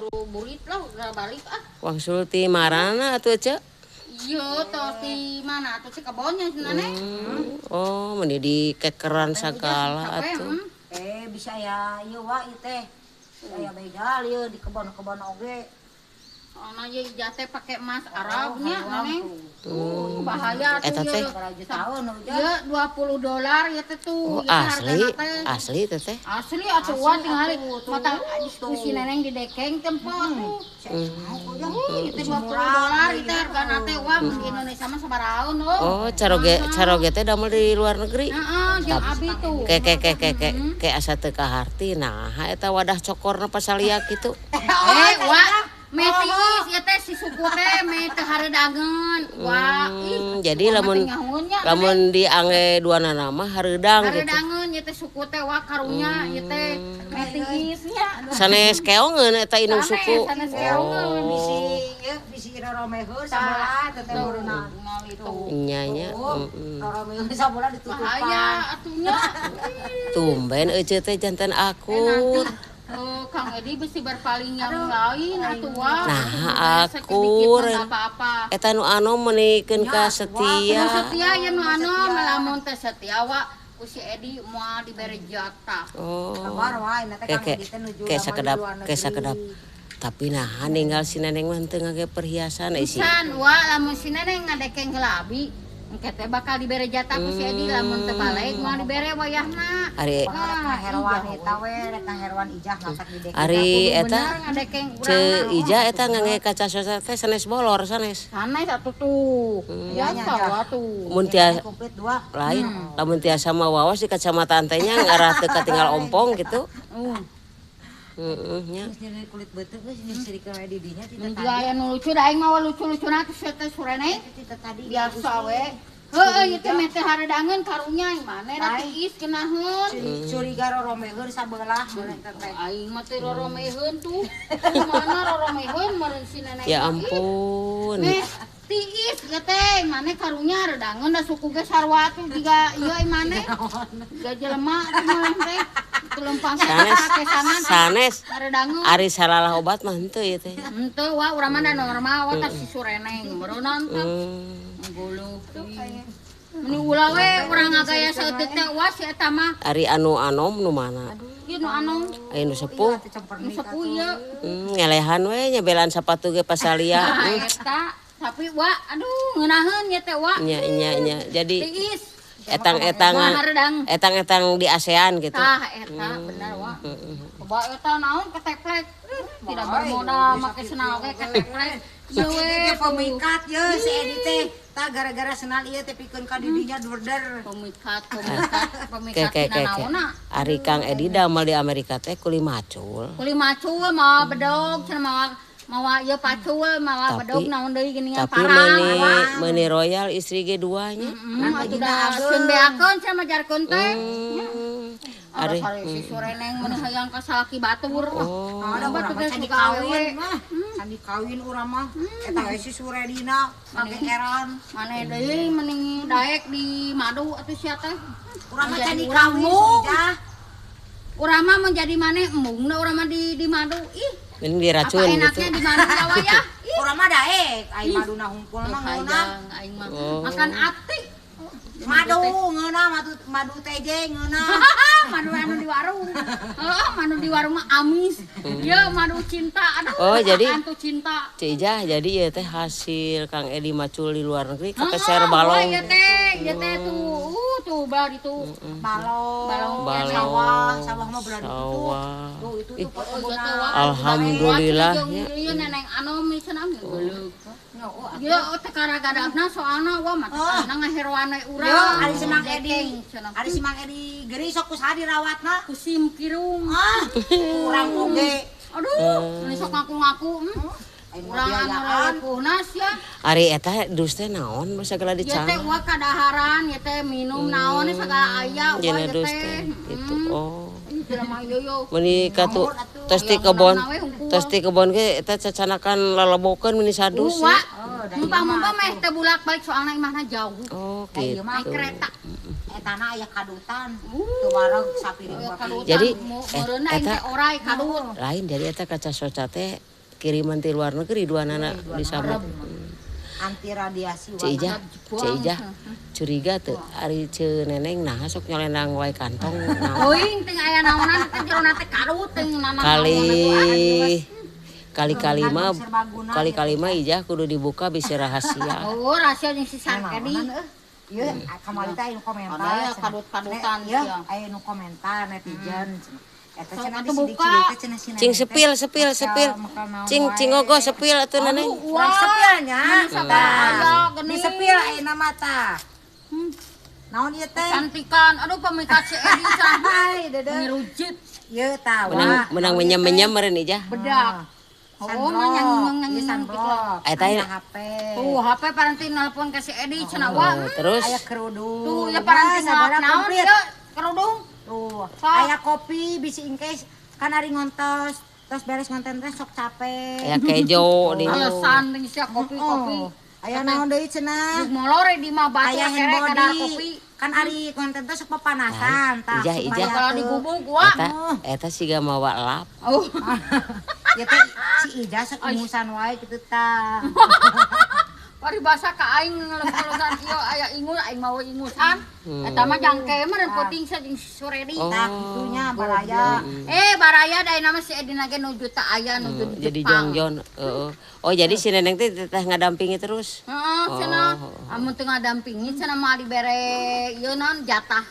Kaburu burit lah udah balik ah. Wangsul ti marana atuh, Ceu? Iya, tos di mana atuh si kebonnya cenah. Oh, meni di kekeran sagala atuh. Eh, bisa ya ieu wa ieu teh. Aya begal ieu di kebon-kebon oge. Soalnya ieu Ijah teh pake emas Arabnya, Neneng. Bahaya Eta tuh teh. ieu. Tahun udah. Ieu $20 ieu teh tuh. Oh, Ieu teh asli, hargana teh. Asli teteh. Asli atuh wa tingali mata diskusi Neneng di dekeng tempo tuh. Ieu teh $20 ieu teh hargana teh wah mun di Indonesia mah sabaraha oh. Oh, caroge caroge teh damel di luar negeri. Heeh, jeung abi tuh. Ke ke ke ke ke ke asa teu kaharti nah eta wadah cokorna pasalia kitu. Eh, wah, meh tiis ieu teh si suku teh meh teu haredangeun. Wah, ih. Jadi Wah, lamun mah teu nyahoeun nya, lamun diangge duanana mah hareudang gitu. Haredangeun ieu teh suku teh wah karunya ieu teh meh tiis nya. Sanes keongeun eta indung suku. Sanes keongeun. Bisi ieu bisi roromeheun sabelah teh teh meureunna. Ngali tuh. Nya nya. Heeh. Roromeheun sabelah ditutupan. Bahaya atunya. Tumben ece teh janten Eh, akur. nanti Kang Edi besi berpaling yang lain atuh wah. Nah, Atuh, akur. sedikit mah nggak apa-apa. Eta nu anom meunikeun ka Nu setia. setia ya nu anu lamun teh setia wa ku si Edi moal dibere jatah. Oh. Kabar wae na teh Ke Kang ke Edi teh nuju ke damel di sakedap luar ke negeri. sakedap. Tapi nah ninggal si Neneng mah teu ngage perhiasan eh, si. Pisan wa lamun si Neneng ngadekeng heula abi engke teh bakal dibere jatah ku si Edi lamun teu balik moal dibere wayahna. Ari Rek ngaheroan eta we, rek ngaheroan Ijah masak di dek. Ari eta Bener ngadekeng Ce urang. Ija eta ngangge kaca sosok teh sanes bolor sanes. Sanes atuh tuh. Biasa wa tuh. Mun tiasa Komplit dua. Lain, lamun tiasa mah wawas di kacamataan teh nya ngarah teu katinggal ompong gitu. Heeh nya. Geus nyeri kulit beuteung geus nyerikeun we di dinya ti Mun tadi. juga aya nu lucu da aing mah lucu-lucuna teh teh sureneng. Ti tadi Biasa we. Heeh, ieu teh meh teh haredangeun karunya mane da tiis geunaheun. Curiga roromeheun sabelah meureun teh teh. Aing mah teh roromeheun tuh. Mana roromeheun meureun si nenek. Ya mah. Ih, ampun. Meh tiis ge teh mane karunya haredangeun da suku ge sarua tuh jiga ieu ai mane. Jiga jelema tuh mah teh. Teu lempang Sanes. kesangan Sanes. haredangeun. Ari salalah obat mah henteu ieu teh. Henteu wa urang mah da normal wa tah si sureneng meureunnan teh. Guluh. Meni ulah we urang ngagaya saeutik teh wa si eta mah. Ari anu anom nu mana? Ieu nu anu Aya nu sepuh. nu sepuh ieu. Ngelehan we nya belaan sapatu ge pasalia. Nah, eta tapi wa aduh ngeunaheun ieu teh wa. Nya nya nya. Jadi Tiis. etang-etang Wah, hareudang. etang-etang di ASEAN gitu. Tah eta bener wa. Coba eta naon keteplek. Tidak bermodal make senal ge keteplek. Ieu we Ieu pemikat ye si Edi teh. Tah gara-gara senal ieu teh pikeun ka didinya durder. Pemikat pemikat Ke pemikat ke tina ke ke. naonna. Ari Kang Edi damel di Amerika teh kuli macul. Kuli macul mawa bedog cenah mawa mawa ieu pacul mawa Tapi- bedog naon deui geuningan Tapi parang. meuni meuni royal istri ge duanya. Atuh da sieun beakeun cenah mah jarkeun teh. Ari Ari si sureneng mun hayang ka salaki batur. Oh. Ada Batur urang mah teh can suka dikawin awewe. mah. Can dikawin urang mah. Eta we si Suredina kageeran. Mane deui mending daek di madu atuh sia teh. Urang mah can Menjadi dikawin urang mung. si Ijah. Urang mah menjadi mane embungna urang mah di madu. Ih, Mending apa diracun gitu. enaknya di madu Jawa ya? Ih, Urang mah daek, ai maduna hungkul mah ngeunah. hayang aing mah Oh. makan ati. Madu ngeunah, madu madu TJ ngeunah. Madu anu di warung. Heeh, madu di warung mah amis. Ya madu cinta. Aduh. Oh, jadi- makan tuh cinta. Ceu Ijah jadi ieu teh hasil Kang Edi macul di luar negeri kapeser Heeh, balong. wah, ieu teh, ieu teh tuh, tuh belah itu. Balong. Balong. Balong. Sawah, sawah mah belah itu tuh. Sawah. Tuh itu Ih, tuh perkebunan. Alhamdulillah, ya. Ieu neneng anom cenah geuleuh. Ya, oh, Ieu teh karagadapna soalna wah mah Oh. teh ngaheroan we urang. Yo, ari si Mang Edi. Dekeng, cenah. Ari si Mang Edi geuris sok ku saha dirawatna? Ku sim kirung. Ah, urang oge. Aduh, ini sok ngaku-ngaku. Aing mah Urang anu biayaan. reupuhna sia. Ari eta dus teh naon nu sagala Ieu teh dicanang. wah kadaharan, ieu teh minum naon sagala aya wah Jena ieu dus teh. teh gitu. Oh. Ih, jelema ieu yo. Meuni katu tos ti kebon. Tos ti kebon ge eta cacanakan lalebokeun meuni sadus. Wah, Oh, da mumpang-mumpang meh teh bulak-balik soalna imahna jauh. Oh, Da ieu gitu. mah Naik kereta. Etana aya kadutan. Teu wareg sapiring bapi. Jadi eta orai kadut. Lain jadi eta kaca soca teh kiriman ti luar negeri dua nana disambut. Anti radiasi. Ceu Ijah curiga teu ari Ceu Neneng nah sok nyolendang wae kantong. Teuing teh aya naonan teh jerona teh kadut teh nana. Kali-kali mah Ijah kudu dibuka bisa rahasia. Oh, rahasia jeung si Sarkedi. Ieu kamari teh aya nu komentar. Aya kadut-kadutan ieu aya nu komentar netizen. Eta cenah disidik-sidik teh cenah si Neneng. Cing sepil. Cing cingogo sepil atuh Neneng. Wah, sepilnya. Di sepil ayeuna mah tah. Naon ieu teh? Cantikan. Aduh pemikat si Edi cenah. Ngirujit. Ieu tah. Menang menyem-menyem meureun Ijah. Bedak. Oh, nyanyi sunblock. Eta HP. Tuh, HP paranti nelpon ke si Edi cenah wa. Terus aya kerudung. Tuh, ya paranti naon ieu kerudung. Tuh, aya kopi bisi ingkes kan ari ngontos, terus beres ngonten teh sok capek. Aya kejo di. Alasan deui sia kopi-kopi. Aya naon deui cenah? Molore di mah batu aya handbody. Kopi. Kan ari konten teh sok papanasan tah. Ijah. Kalau digubuk wa. Eta siga mawa lap. Oh. Ya teh si Ijah sok ingusan wae kitu tah. Paribasa ka aing ngelus-ngelusan ieu aya ingus aing mawa ingusan. Eta mah jangke mah penting sa jeung Suredi. Tah kitunya baraya. Baraya da nama si Edina ge nuju ta aya nuju di Jepang. Jadi jongjon heeh. Oh, jadi si Neneng teh teh ngadampingi terus. Heeh, cenah. Amun teu ngadampingi cenah mah dibere ieu naon jatah.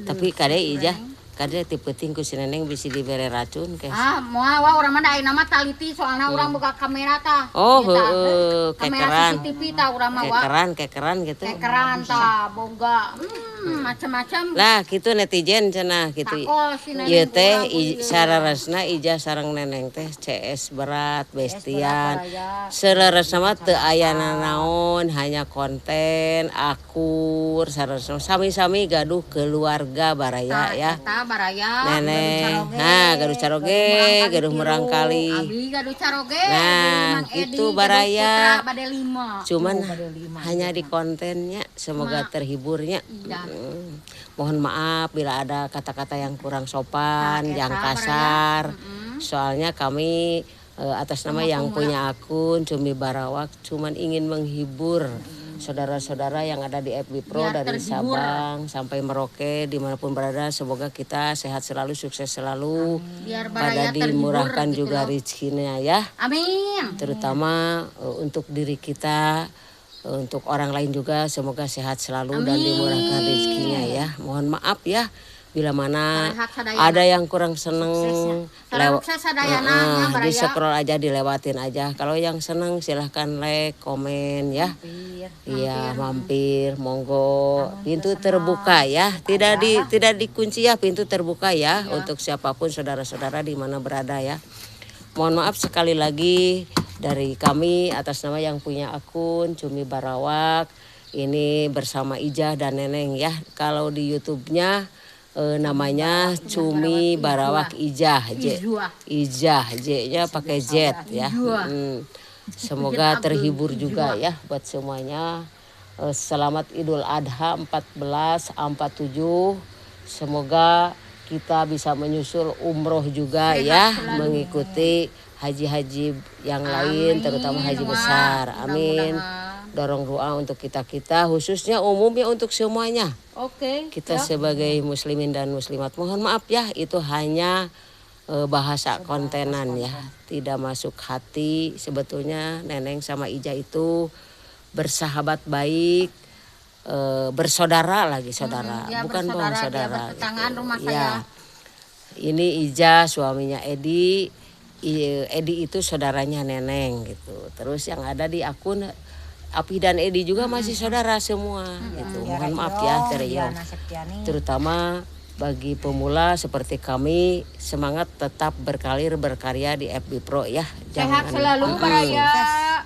Tapi kade Ijah kade ti peuting ku si Neneng bisi dibere racun ke. Ah, moal wa urang mah da ayeuna mah taliti soalna urang boga kamera tah. Oh, heeh, kamera CCTV tah urang mah wa. Kekeran gitu. Kekeran tah boga. Macam-macam. Lah, kitu netizen cenah kitu. Ieu teh sararesna Ijah sareng Neneng teh CS berat, bestian. Saleresna mah teu aya nanaon, hanya konten, akur, saleresna sami-sami gaduh keluarga baraya ya. Baraya Neneng, nah gaduh caroge, gaduh murangkali. Abi gaduh caroge. Nah, itu baraya. Cuman hanya di kontennya, semoga terhiburnya. Mohon maaf bila ada kata-kata yang kurang sopan, yang kasar. Soalnya kami atas nama yang punya akun Cumi Barawak cuman ingin menghibur saudara-saudara yang ada di FB Pro biar dari terhibur. Sabang sampai Merauke dimanapun berada, semoga kita sehat selalu, sukses selalu. Biar pada baraya terhibur dimurahkan gitu juga loh. Rezekinya ya. Amin. Terutama untuk diri kita, untuk orang lain juga semoga sehat selalu. Amin. Dan dimurahkan rezekinya ya. Mohon maaf ya bila mana Sarehat ada yang kurang seneng di scroll aja, dilewatin aja. Kalau yang seneng silahkan like, komen ya. Iya, mampir, monggo. Pintu terbuka ya, tidak dikunci ya, pintu terbuka ya untuk siapapun saudara-saudara di mana berada ya. Mohon maaf sekali lagi dari kami atas nama yang punya akun Cumi Barawak ini bersama Ijah dan Neneng ya. Kalau di YouTube-nya namanya Cumi Barawak Ijah, J. Ijah, J-nya pakai Z ya. Semoga terhibur juga ya buat semuanya. Selamat Idul Adha 1447. Semoga kita bisa menyusul umroh juga ya, mengikuti haji-haji yang lain, terutama haji besar. Amin. Dorong doa untuk kita-kita, khususnya umumnya untuk semuanya. Oke. Kita sebagai muslimin dan muslimat, mohon maaf ya, itu hanya bahasa kontenan ya, tidak masuk hati. Sebetulnya Neneng sama Ijah itu bersahabat baik, bersaudara lagi, saudara, ya, bukan bohong saudara. Gitu. Rumah ya. saya. Ini Ijah suaminya Edi, Edi itu saudaranya Neneng gitu. Terus yang ada di akun Api dan Edi juga masih saudara semua gitu. Mohon maaf ya Teriyo. Terutama bagi pemula seperti kami, semangat tetap berkarir berkarya di FB Pro ya. Sehat selalu baraya.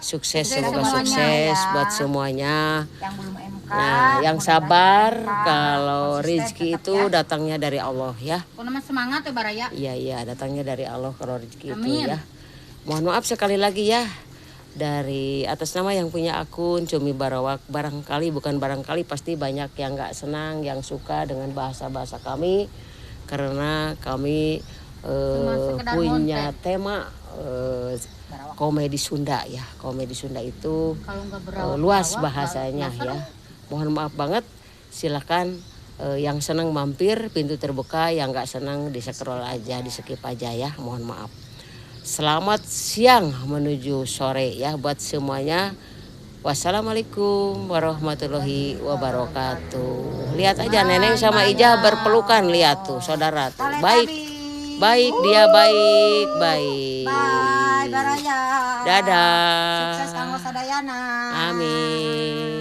Sukses, semoga sukses ya. Buat semuanya. Yang belum MK. Nah, yang sabar kalau rezeki itu ya. Datangnya dari Allah ya. Pokoknya semangat ya baraya. Iya iya, datangnya dari Allah kalau rezeki itu ya. Mohon maaf sekali lagi ya. Dari atas nama yang punya akun Cumi Barawak, barangkali bukan barangkali pasti banyak yang nggak senang, yang suka dengan bahasa-bahasa kami karena kami punya tema komedi Sunda ya. Komedi Sunda itu luas bahasanya ya. Mohon maaf banget, silakan yang senang mampir, pintu terbuka, yang nggak senang di scroll aja, di skip aja ya. Mohon maaf. Selamat siang menuju sore ya buat semuanya. Wassalamualaikum warahmatullahi wabarakatuh. Lihat aja Neneng sama Ijah berpelukan, lihat tuh saudara tuh. Baik, baik dia baik, baik. Bye, baraya. Dadah. Sukses kanggo sadayana. Amin.